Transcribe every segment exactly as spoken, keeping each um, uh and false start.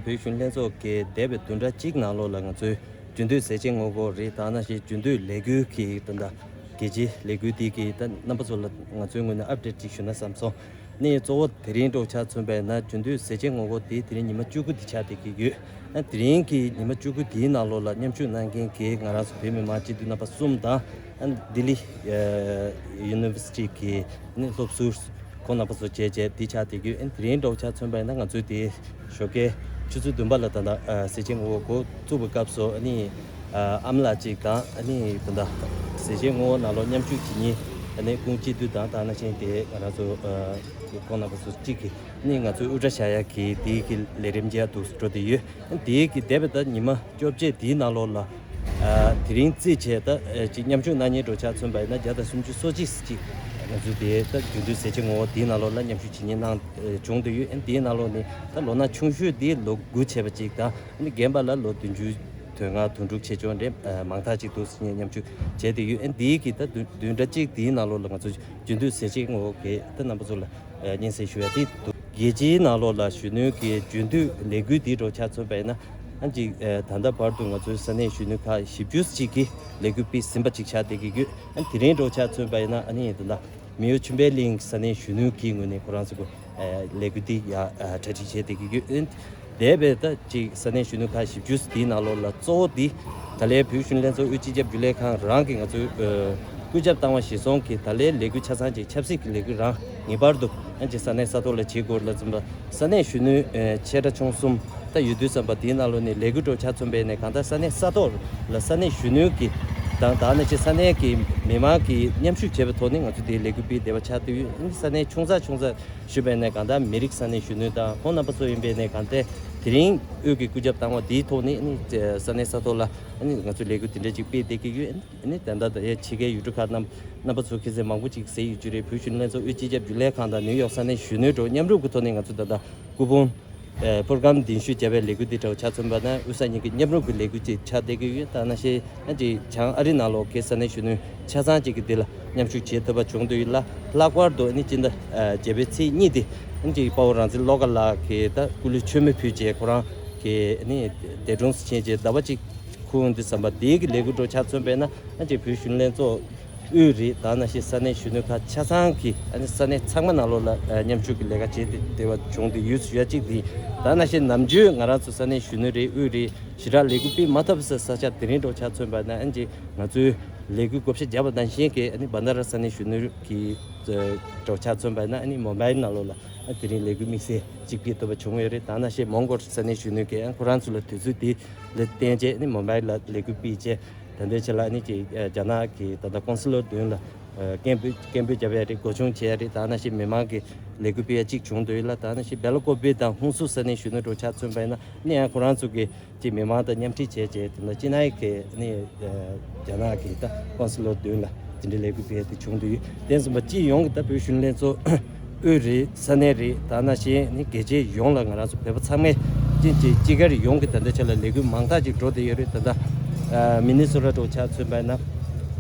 བོད་གཞོན་ལྷན་ཚོགས་ཀྱི་འདས་པའི་བདུན་ཕྲག་གཅིག་ནང་ལོགས་ལ་ང་ཚོའི་རྒྱུན་མཐུད་ཟས་བཅད་ངོ་རྒོལ་རེད། ད་ནང་བཞིན་རྒྱུན་མཐུད་ལས་འགུལ་གྱི་ད་ལྟ་རྒྱལ་སྤྱིའི་ལས་འགུལ་འདི་གི་ད་རྣམ་པ་ཚོ་ལ་ང་ཚོའི་ངོས་ནས་ཨབ་ཌེཊ་ཅིག་ཞུ་ན་བསམ་སོང་། ནི་གཙོ་བོ་དེ་རིང་འདྲ་བོ་ཆ་མཚོན་པ་ཡིན་ན་རྒྱུན་མཐུད་ཟས་བཅད་ངོ་རྒོལ་འདི་དེ་རིང་ཉི་མ་བཅུ་དགུ་འདི་ཆགས་བསྡད་ཀྱི་ཡོད། ཨ་དེ་རིང་གི་ཉི་མ་བཅུ་དགུ་འདིའི་ནང་ལོགས་ལ་མཉམ་ཞུགས་གནང་མཁན་གྱི་ང་རང་ཚོ་བོད་མི་མང་སྤྱི་འཐུས་རྣམ་པ་གསུམ་དང་། ཨ་ལྡི་ལི་ཡུ་ནི་ཝར་སི་ཊི་གི་ནི་སློབ་ཟུར་ཁོང་རྣམ་པ་ཚོ་བཅས་བཅས་འདི་ཆགས་བསྡད་ཀྱི་ཡོད། ཨ་དེ་རིང་འདྲ་བོ་ཆ་མཚོན་པ་ཡིན་ན་ང་ཚོའི་དེ་ཞོགས་ཀའི་ཆུ་ཚོད་བདུན་པ་ལ་ད་ལྟ་ཟས་བཅད་ངོ་རྒོལ་འགོ་བཙུགས་པའི་སྐབས་སུ་ཨ་ནི་ཨ་ཨ་མ་ལགས་གཅིག་དང་ཨ་ནི་ད་ལྟ་ཟས་བཅད་ངོ་རྒོལ་ནང་ལོགས་མཉམ་ཞུགས་བྱེད་མཁན་ཨ་ནི་ཁོང་སྤྱི་འཐུས་དང་ད་ནང་བཞིན་དེ་ང་རང་ཚོ་ཨ་ཁོང་རྣམ་པ་ཚོ་གཅིག་གིས་ཨ་ནི་ང་ཚོའི་དབུ་སྐྲ་བཞར་ཡག་གི་དེའི་གི་ལས་རིམ་བཅས་འདུག་འགྲོ་བསྡད་ཡོད། ཨ་དེའི་གི་འདས་པའི་ད་ཉི་མ་བཅོ་བརྒྱད་དེའི་ནང་ལོགས་ལ། ཨ་དེ་རིང་རྩིས་བྱས་ད་ཨ་ཅིག་མཉམ་ཞུགས་གནང་མཁན་འདྲ་བོ་ཆ་མཚོན་པ་ཡིན་ན་བརྒྱ་དང་སུམ་ཅུ་སོ་གཅིག་ཅིག་ང་ཚོའི་དེ་ད་རྒྱུན་མཐུད་ཟས་བཅད་ངོ་རྒོལ་དེའི་ནང་ལོགས་ལ་མཉམ་ཞུགས་བྱེད་མཁན་གནང་ཨ་བྱུང་བསྡད་ཡོད། ཨ་དེའི་ནང་ལོགས་ནས་ད་ལོ་ན་ཆུང་ཤོས་དེ་ལོ་དགུ་བྱས་པ་ཅིག་དང་ཨ་ནི་རྒན་པ་ལ་ལོ་བདུན་ཅུ་དོན་ལྔ་དོན་དྲུག་བྱས་ཆོག་རེད། ཨ་མང་དག་ཅིག་འདུག་ཟེར་མཁན་མཉམ་ཞུགས་བྱས་བསྡད་ཡོད། ཨ་དེའི་གི་ད་བདུན་བདུན་ཕྲག་གཅིག་དེའི་ནང་ལོགས་ལ་ང་ཚོ་རྒྱུན་མཐུད་ཟས་བཅད་ངོ་རྒོལ་གི་ད་རྣམ་པ་ཚོ་ལ་ཨ་སྙན་སེང་ཞུ་ཡ་དེ་འདུག་རྒྱལ་སྤྱིའི་ནང་ལོགས་ལ་གཞོན་ནུའི་གི་རྒྱུན་མཐུད་ལས་འགུལ་འདི་འདྲ་བོ་ཆ་མཚོན་པ་ཡིན་ན་ཨ་ཅིག་ཨ་ད་ལྟ་བར་དུ་ང་ཚོའི་ས་གནས་གཞོན་ནུ་ཁག་བཞི་བཅུ་ཅིག་གིས་ལས་འགུལ་སྤེལ་ཟིན་པ་ཅིག་ཆགས་བསྡད་ཀྱི་ཡོད། ཨ་དེ་རིང་འདྲ་བོ་ཆ་མཚོན་པ་ཡིན་ན་ཨ་ནི་ད་ལྟ་མེའོ་ཆོས་འཕེལ་གླིང་ས་གནས་གཞོན་ནུ་གི་ངོས་ནས་ཁོ་རང་ཚོ་གི་ཨ་ལས་འགུལ་འདི་ཡ་ཨ་གྲ་སྒྲིག་བྱས་བསྡད་ཀྱི་ཡོད། ཨ་འདས་པའི་ད་ཅིག་ས་གནས་གཞོན་ནུ་ཁག་བཞི་བཅུ་དེའི་ནང་ལོགས་ལ་གཙོ་བོ་འདི་ད་ལའི་བོད་གཞོན་ལྷན་ཚོགས་དབུས་སྤྱི་ཁྱབ་རྒྱུན་ལས་ཁང་རང་གིས་ང་ཚོའི་ཨ་སྐུ་ཚབ་བཏང་བ་གཞིར་བཟུང་གིས་ད་ལའི་ལས་འགུལ་ཆ་ཚང་ཅིག་ཆབ་སྲིད་ཀྱི་ལས་འགུལ་རང་ངེས་པར་དུ་ཨ་ཅིག་ས་གནས་ས་ཐོག་ལ་བྱེད་དགོས་ལ་བརྩམས་པ། ས་གནས་གཞོན་ནུ་ཨ་ཆེ་ཕྲ་ཆུང་གསུམ་ད་ཡོད་དུས་ཙམ་པ་དེའི་ནང་ལོགས་ནས་ལས་འགུལ་འདྲ་བོ་ཆ་མཚོན་པ་ཡིན་ན་གང་ལྟར་ས་གནས་ས་ཐོག་ལ་ས་གནས་གཞོན་ནུ་གི་དང་ད་ནང་བཞིན་ས་གནས་ཀྱི་མི་མང་གིས་མཉམ་ཞུགས་བྱས་པའི་ཐོག་ནས་ང་ཚོ་དེའི་ལས་འགུལ་སྤེལ་བསྡད་པ་ཆགས་བསྡད་ཡོད། ཨ་ནི་ས་གནས་ཆུང་ཙག་ཆུང་ཙག་ཞུས་པ་ཡིན་ན་གང་ལྟར་མི་རིགས་ས་གནས་གཞོན་ནུ་དང་ཁོང་རྣམ་པ་ཚོ་ཡིན་པ་ཡིན་ན་གང་ལྟར་དེ་རིང་དབུས་ཀྱི་སྐུ་ཚབ་བཏང་བ་དེའི་ཐོག་ནས་ཨ་ནི་ས་གནས་ས་ཐོག་ལ་ཨ་ནི་ང་ཚོ་ལས་འགུལ་དེ་འདྲ་ཅིག་སྤེལ་བསྡད་ཀྱི་ཡོད། ཨ་ནི་ད་ལྟ་ད་ཡ་ཕྱི་རྒྱལ་ཡུལ་གྲུ་ཁག་རྣམས་རྣམ་པ་ཚོ་ཁྱེད་ཚོས་མང་པོ་ཅིག་གཟིགས་ཡོད་རྒྱུ་རེད། བོད་གཞོན་ལྷན་ཚོགས་དབུས་སྤྱི་ཁྱབ་རྒྱུན་ལས་ཁང་དང་ནིའུ་ཡོག་ས་གནས་གཞོན་ནུའི་གྲོགས་མཉམ་རུབ་ཀྱི་ཐོག་ནས་ང་ཚོ་ད་ལྟ་སྐུ་ཕུང་ཨེ་པོ་རོ་གྷ་རམ་གདན་ཞུ་བྱས་པའི་ལས་འགུལ་འདི་འདྲ་བོ་ཆ་མཚོན་པ་ན་དབུས་ས་གཉིས་ཀྱི་མཉམ་རུབ་ཀྱི་ལས་འགུལ་ཅིག་ཆགས་བསྡད་ཀྱི་ཡོད། ད་ནང་བཞིན་ཨ་ཅིག་བྱང་ཨ་རི་ནང་ལོགས་ཀྱི་ས་གནས་གཞོན་ནུ་ཆ་ཚང་ཅིག་གིས་འདི་ལ་མཉམ་ཞུགས་བྱེད་ཐུབ་པ་བྱུང་འདུག་ཡོད་ལ། ལྷག་པར་དུ་ཨ་ནི་སྤྱི་ཟླ་ཨ་བརྒྱད་པའི་ཚེས་གཉིས་དེ་ཨ་ཅིག་དཔའ་བོ་རང་བཙན་བློ་དགའ་ལགས་ཀྱིས་ད་སྐུ་ལུས་མཆོད་མེ་ཕུལ་རྗེས་ཁོ་རང་གི་ཨ་ནི་འདས་གྲོངས་སུ་ཕྱིན་རྗེས་ཟླ་བ་གཅིག་འཁོར་འདུག་བསམ་པ་དེའི་གི་ལས་འགུལ་འདྲ་བོ་ཆ་མཚོན་པས་ན་ཨ་ཅིག་བོད་གཞོན་ལྷན་ཚོགས་དབུས་རེད། ད་ནང་བཞིན་ས་གནས་གཞོན་ནུ་ཁག་ཆ་ཚང་གི་ཨ་ནི་ས་གནས་ཚང་མ་ནང་ལོགས་ལ་ཨ་མཉམ་ཞུགས་ཀྱི་ལས་ཀ་བྱེད་བསྡད་པ་བྱུང་སྟེ་ཡུལ་སུ་ཡ་གཅིག་དེ། ད་ནང་བཞིན་ནམ་རྒྱུན་ང་རང་ཚོ་ས་གནས་གཞོན་ནུ་རེད་དབུས་རེད་ཞེ་དྲག་ལས་འགུལ་སྤེལ་མ་ཐུབ་ས་ས་ཆ་དེ་རིང་འདྲ་བོ་ཆ་མཚོན་པ་ན་ཨ་ཅིག་ང་ཚོའི་ལས་འགུལ་བགོ་བཤའ་བརྒྱབ་པ་ནང་བཞིན་གྱི་ཨ་ནི་བྷན་དྷ་ར་ས་གནས་གཞོན་ནུ་གི་འདྲ་བོ་ཆ་མཚོན་པ་ན་ཨ་ནི་མུམ་བྷའི་ནང་ལོགས་ལ་ཨ་དེ་རིང་ལས་འགུལ་དམིགས་བསལ་གཅིག་སྤེལ་ཐུབ་པ་བྱུང་ཡོད་རེད། ད་ནང་བཞིན་མོན་གྷོ་ས་གནས་གཞོན་ནུ་གིས་ཨ་ཁོ་རང་ཚོ་ལ་དུས་ཚོད་དེ་ལ་བརྟེན་བྱས་ནི་མུམ་བྷའི་ལ་ལས་འགུལ་སྤེལ་བྱས། ད་ལྟའི་ཆ་ལ་ནི་ཅིག་ཨ་རྒྱ་ནག་གི་ད་ལྟ་ཀོང་སི་ལོར་མདུན་ལ་ཨ་སྐད་འབོད་སྐད་འབོད་བརྒྱབ་ཡ་རེད། སྒོ་སྲུང་བྱེད་ཡ་རེད། ད་ནང་བཞིན་མི་མང་གི་ལས་འགུལ་སྤེལ་ཡ་གཅིག་བྱུང་འདུག་ཡོད་ལ། ད་ནང་བཞིན་སྦེ་ལ་ཀོབ་པེ་དང་ཧུན་སུར་ས་གནས་གཞོན་ནུ་འདྲ་བོ་ཆ་མཚོན་པ་ཡིན་ན་ནི་ཡང་ཁོ་རང་ཚོ་གི་ཅིག་མི་མང་དང་མཉམ་འཁྲིད་བྱས་བྱས་དེ་ལ་ཅི་ནའི་གི་ནི་ཨ་རྒྱ་ནག་གི་ད་ཀོང་སི་ལོར་མདུན་ལ་དེ་འདྲའི་ལས་འགུལ་སྤེལ་ཡ་དེ་བྱུང་འདུག་ཡོད། དེ་ཙམ་པ་སྤྱི་ཡོངས་ཀྱི་ད་བོད་གཞོན་ལྷན་ཚོགས་དབུས་རེད། ས་གནས་རེད། ད་ནང་བཞིན་ནི་རྒྱལ་སྤྱི་ཡོངས་ལ་ང་རང་ཚོ་བོད་པ་ཚང་མས་ཅིག་ཅིག་སྤྱི་སྒེར་ཡོངས་ཀྱི་ད་ལྟའི་ཆ་ལ་ལས་འགུལ་མང་དག་ཅིག་འགྲོ་བསྡད་ཡོད་རེད། ད་ལྟ་ཨ་མི་ནི་སོ་ཊ་འདྲ་བོ་ཆ་མཚོན་པ་ཡིན་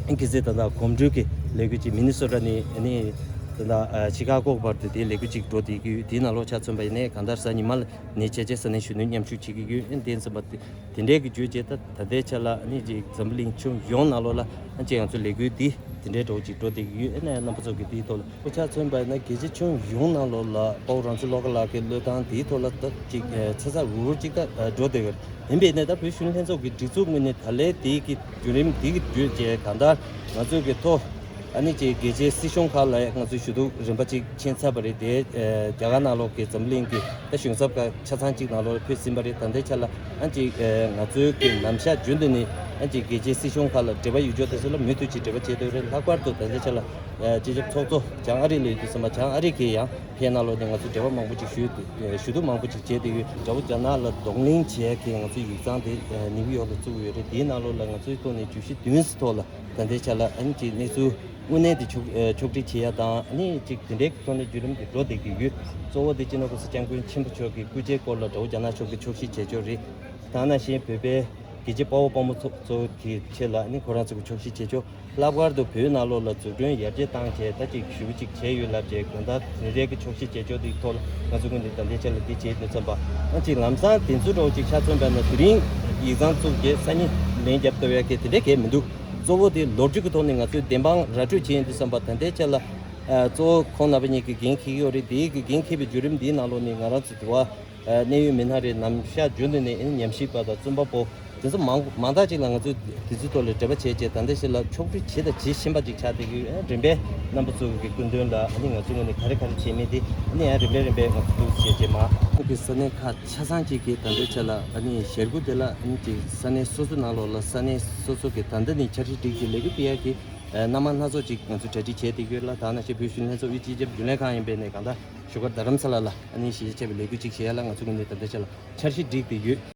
ན་གལ་སྲིད་ད་ལྟ་གོམ་བགྲོད་ཀྱི་ལས་འགུལ་ཅིག་མི་ནི་སོ་ཊ་ནས་ནི་ད་ལྟ་ཨ་ཤི་ཀ་གོ་བར་དུ་དེའི་ལས་འགུལ་ཅིག་འགྲོ་བསྡད་ཀྱི་ཡོད། དེའི་ནང་ལོགས་ཆ་མཚོན་པ་ཡིན་ནའི་གང་ལྟར་གཟའ་ཉི་མ་ལ་ནས་བྱས་རྗེས་ས་གནས་གཞོན་ནུ་མཉམ་ཞུགས་བྱེད་ཀྱི་ཡོད། ཨ་དེ་ཙམ་པ་དེ་འདྲའི་གི་བརྗོད་བྱས། ད་ད་ལྟའི་ཆ་ལ་ཨ་ནི་ཅིག་འཛམ་བུ་གླིང་ཁྱོན་ཡོངས་ནང་ལོགས་ལ་ཨ་ཅིག་ང་ཚོ་ལས་འགུལ་འདི་དེ་འདྲའི་འདྲ་བོ་ཅིག་འགྲོ་བསྡད་ཀྱི་ཡོད། ཨ་ནི་རྣམ་པ་ཚོ་གི་དེའི་ཐོག་ལ་ཁོ་ཆ་མཚོན་པ་ཡིན་ན་རྒྱལ་སྤྱི་ཁྱོན་ཡོངས་ནང་ལོགས་ལ་དཔའ་བོ་རང་བཙན་བློ་དགའ་ལགས་ཀྱི་བློས་བཏང་དེའི་ཐོག་ལ་ད་ཅིག་ཚ་ཚ་འུར་འུར་ཅིག་ད་འགྲོ་བསྡད་ཡོད། ཡིན་པས་ནས་ད་བོད་གཞོན་ལྷན་ཚོགས་ཀྱི་སྒྲིག་འཛུགས་ངོས་ནས་ད་ལན་དེའི་གི་བརྒྱུད་རིམ་དེའི་གི་བརྒྱུད་བྱས་གང་ལྟར་ང་ཚོའི་གི་ཐོག་ཨ་ནི་ཅིག་རྒྱལ་སྤྱིའི་སྲིད་གཞུང་ཁག་ལ་ང་ཚོས་ཞུ་གཏུག་རིམ་པ་ཅིག་ཕྱིན་ཚར་བ་རེད། དེ་རྒྱ་གར་ནང་ལོགས་ཀྱི་འཛམ་གླིང་གི་ད་གཞུང་ཚབ་ཁག་ཆ་ཚང་གཅིག་ནང་ལོགས་ལ་ཕེབས་ཟིན་པ་རེད། ད་ལྟའི་ཆ་ལ་ཨ་ཅིག་ང་ཚོའི་གི་ནམ་ཞག་རྒྱུན་དུ་ནས་ཨ་ཅིག་རྒྱལ་སྤྱིའི་སྲིད་གཞུང་ཁག་ལ་འབྲེལ་བ་ཡོད་ཆོག་དེ་ཚོ་ལ་མུ་མཐུད་ཅིག་འབྲེལ་བ་བྱེད་འདོད་རེད། ལྷག་པར་དུ་ད་ལྟའི་ཆ་ལ་སྤྱི་ཁྱབ་ཚོགས་གཙོ་བྱང་ཨ་རི་ལ་ཡོད་དུས་ཙམ་པ་བྱང་ཨ་རི་གི་ཡང་ཕན་ནང་ལོགས་ནས་ང་ཚོས་འབྲེལ་བ་མང་པོ་ཅིག་ཞུས་ཞུ་གཏུག་མང་པོ་ཅིག་བྱས་བསྡད་ཡོད། དགྲ་བོ་རྒྱ་ནག་ལ་གདོང་ལེན་བྱེད་ཡ་གི་ང་ཚོའི་ཡིག་ཚང་དེ་ནིའུ་ཡོག་ལ་བཙུགས་ཡོད་རེད། དེའི་ནང་ལོགས་ལ་ང་ཚོའི་ཐོག་ནས་བརྗོད་གཞི་བདུན་ཙམ་ཐོག་ལ་ད་ལྟའི་ཆ་ལ་ཨ་ནི་ཅིག་གནས་ཚུལ་དངོས་གནས་དེ་ཕྱོགས་ཕྱོགས་སྒྲིག་བྱེད་ཡ་དང་ཨ་ནི་ཅིག་དེ་འདྲའི་གི་ཐོག་ནས་བརྒྱུད་རིམ་དེ་འགྲོ་བསྡད་ཀྱི་ཡོད། གཙོ་བོ་དེ་སྤྱི་ནོར་གོང་ས་སྐྱབས་མགོན་ཆེན་པོ་མཆོག་གི་སྐུ་ཕྱྭའི་སྐོར་ལ་དགྲ་བོ་རྒྱ་ནག་ཕྱོགས་ཀྱི་ཕྱོགས་བཞེས་བྱེད་ཕྱོགས་རེད། ད་ནང་བཞིན་བོད་པའི་ རྒྱལ་གཅེས་དཔའ་བོ་དཔའ་མོ་ཚོ་ཚོ་གི་ཆེད་ལ་ཨ་ནི་ཁོ་རང་ཚོ་གི་ཕྱོགས་བཞི་བྱེད་ཕྱོགས། ལྷག་པར་དུ་བོད་ནང་ལོགས་ལ་འཛུགས་སྐྲུན་ཡར་རྒྱས་བཏང་བྱས་ད་ཅིག་ཞུ་ཅིག་བྱས་ཡོད་ལབ་བྱས། གང་ལྟར་དེ་འདྲའི་གི་ཕྱོགས་བཞི་བྱེད་ཕྱོགས་དེའི་ཐོག་ལ་ང་ཚོ་ཀུན་གྱིས་ད་ལྟའི་ཆ་ལ་འདི་བྱས་ཡོད་དུས་ཙམ་པ། ཨ་ཅིག་ལམ་སང་དེ་ཚོ་འདྲ་བོ་ཅིག་ཆ་མཚོན་པ་ན་དེ་རིང་ཡིག་ཚང་བཙུགས་བྱས་ས་གནས་ལན་རྒྱབ་ལྟ་བའི་གི་དེ་འདྲའི་གལ་མི་འདུག་གཙོ་བོ་དེ་ལོ་རྒྱུས་ཀྱི་ཐོག་ནས་ང་ཚོས་བདེན་དཔང་ར་སྤྲོད་བྱས་ཡོད་དུས་ཙམ་པ། ད་ལྟའི་ཆ་ལ་ཨ་གཙོ་བོ་ཁོང་རྣམ་པ་གཉིས་ཀྱིས་འགན་འཁྱེར་གྱི་ཡོད་རེད། དེའི་གི་འགན་འཁྱེར་བའི་བརྒྱུད་རིམ་འདིའི་ནང་ལོགས་ནས་ང་རང་ཚོ་དེ་བ་ཨ་གནད་ཡོད་མི་སྣ་རེད། ནམ་ཞག་རྒྱུན་དུ་ནས་ཨ་ནི་ཉམས་ཞིབ་པ་དང་རྩོམ་པ་པོ་དེ་ཚོ་མང་མང་དག་ཅིག་ལ་ང་ཚོས་དེ་ཚོའི་ཐོག་ལ་འབྲེལ་བ་བྱས་བྱས། ད་ལྟའི་ཆ་ལ་ཕྱོགས་བསྒྲིགས་བྱས་དང་བྱེད་བཞིན་པ་ཅིག་ཆགས་བསྡད་ཀྱི་ཡོད། རིམ་པས་རྣམ་པ་ཚོ་གི་སྐུ་མདུན་ལ་ཨ་ནི་ང་ཚོའི་ངོས་ནས་ག་རེ་ག་རེ་བྱས་མིན་དེ་ཨ་ནི་ཡང་རིམ་པས་རིམ་པས་ང་ཚོ་འདུག་བྱས་བྱས་མ། ཁོང་གི་ས་གནས་ཁག་ཆ་ཚང་ཅིག་གིས་ད་ལྟའི་ཆ་ལ་ཨ་ནི་ཞལ་སྐུ་དེ་ལ་ཨ་ནི་ཅིག་ས་གནས་སོ་སོ་ནང་ལོགས་ལ་ས་གནས་སོ་སོ་གི་ད་ལྟ་ནས་འཆར་གཞི་སྒྲིག་གི་ལས་འགུལ་སྤེལ་ཡག་གི་སྣ་མང་སྣ་ཚོགས་ཅིག་ང་ཚོས་གྲ་སྒྲིག་བྱས་བསྡད་ཀྱི་ཡོད་ལ། ད་ནང་བཞིན་བོད་གཞོན་ལྷན་ཚོགས་དབུས་སྤྱི་ཁྱབ་རྒྱུན་ལས་ཁང་ཡིན་པའི་ནས་གང་ལྟར་བཞུགས་སྒར་རྡ་རམ་ས་ལ་ལ་ཨ་ནི་གཞིས་ཆགས་པའི་ལས་འགུལ་ཅིག་བྱེད་ཡག་ལ་ང་ཚོ་ངོས་ནས་ད་ལྟའི་ཆ་ལ་འཆར་གཞི་སྒྲིག་བསྡད་ཡོད།